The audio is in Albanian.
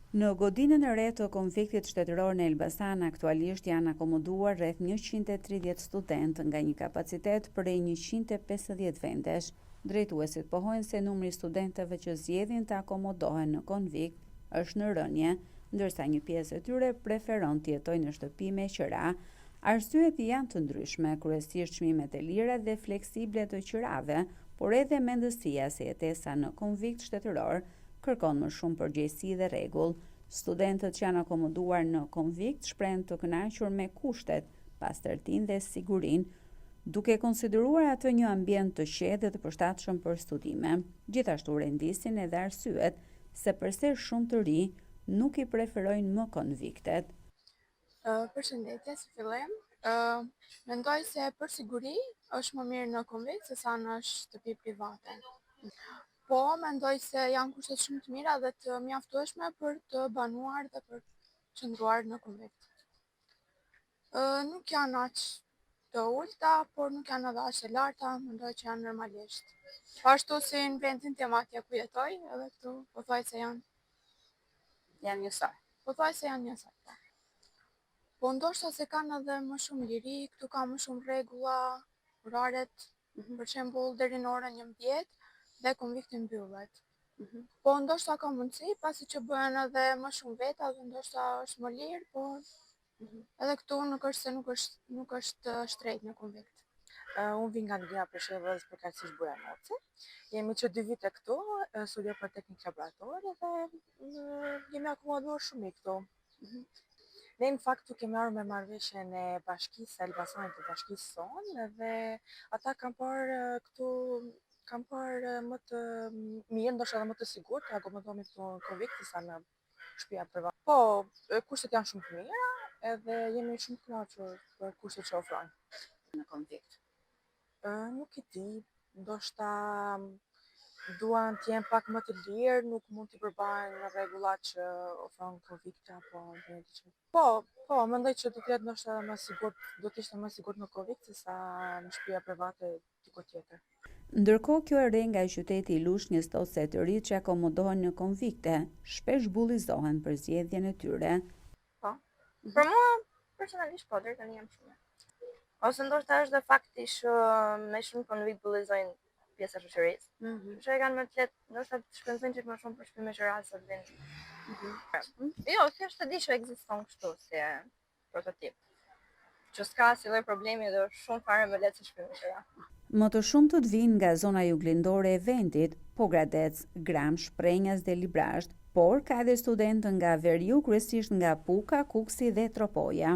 Në godinën e re të Konviktit Shtetëror në Elbasan aktualisht janë akomoduar rreth 130 studentë nga një kapacitet prej 150 vendesh. Drejtuesit pohojnë se numri i studentëve që zgjedhin të akomodohen në konvikt është në rënie, ndërsa një pjesë e tyre preferon të jetojë në shtëpi me qira. Arsyet janë të ndryshme, kryesisht çmimet e lira dhe fleksible të qirave, por edhe mendësia se jetesa në konvikt shtetëror kërkon më shumë përgjegjësi dhe rregull. Studentët që janë akomoduar në konvikt shprehen të kënaqur me kushtet, pastërtinë dhe sigurinë, duke konsideruar atë një ambient të qetë dhe të përshtatshëm për studime. Gjithashtu rendisin edhe arsyet se përse shumë të rinj nuk i preferojnë më konviktet. Përshëndetje, si fillim. Mendoj se për siguri është më mirë në konvikt se sa në shtëpi private. Po, mendoj se janë kushtet shumë të mira dhe të mjaftueshme për të banuar dhe për të qëndruar në konvikt. Nuk janë aq të ulta, por nuk janë edhe aq të larta, mendoj që janë normalisht. Po ashtu si në vendin tim atje ku jetoj, edhe këtu pothuajse janë Janë njësoj. Pothuajse janë njësoj, po. Po ndoshta se kanë edhe më shumë liri, këtu ka më shumë rregulla, oraret, për shembull deri në orën 11 dhe konvikti mbyllet. Po ndoshta ka mundësi, pasi që bëhen edhe më shumë veta dhe ndoshta është më lirë, po edhe këtu nuk është se nuk është nuk është shtrejt në konvikt. Unë vij nga Lugina e Preshevës, përkatësisht Bujanoci. Jemi që dy vite këtu, studioj për teknik laborator dhe jemi akomoduar shumë mirë këtu. Ne në fakt këtu kemi ardhur me marrëveshjen e bashkisë së Elbasanit të bashkisë sonë dhe ata kanë parë këtu kanë parë më të mirë, ndoshta edhe më të sigurt të akomodohemi këtu në konvikt se sa në shtëpia private. Po, kushtet janë shumë të mira edhe jemi shumë të kënaqur për kushtet që ofrojnë. Në konvikt. Nuk e di, ndoshta duan të jenë pak më të lirë, nuk mund t'i përmbahen rregullat që ofron konvikti apo ndonjë gjë. Po, po, mendoj që do të jetë ndoshta edhe më sigurt, do të ishte më sigurt në konvikt se sa në shtëpia private diku tjetër. Ndërkohë kjo e re nga qyteti i Lushnjës thotë se të rinjtë që akomodohen në konvikte, shpesh bullizohen për zgjedhjen e tyre. Po. Për mua personalisht po, deri tani jam shumë. Ose ndoshta është dhe fakti që me shumë konvikt bullizojnë pjesa e shoqërisë. Mm -hmm. Që e kanë më të lehtë, ndoshta të shpenzojnë çik më shumë për shtëpi me qira se të vinë. Mm -hmm. Jo, thjesht të di që ekziston kështu si prototip. Që s'ka asnjë lloj problemi dhe është shumë fare më lehtë se shtëpi me qira. Më të shumtët vijnë nga zona juglindore e vendit, Pogradec, Gramsh, Prrenjas dhe Librazhd, por ka edhe studentë nga veriu, kryesisht nga Puka, Kukësi dhe Tropoja.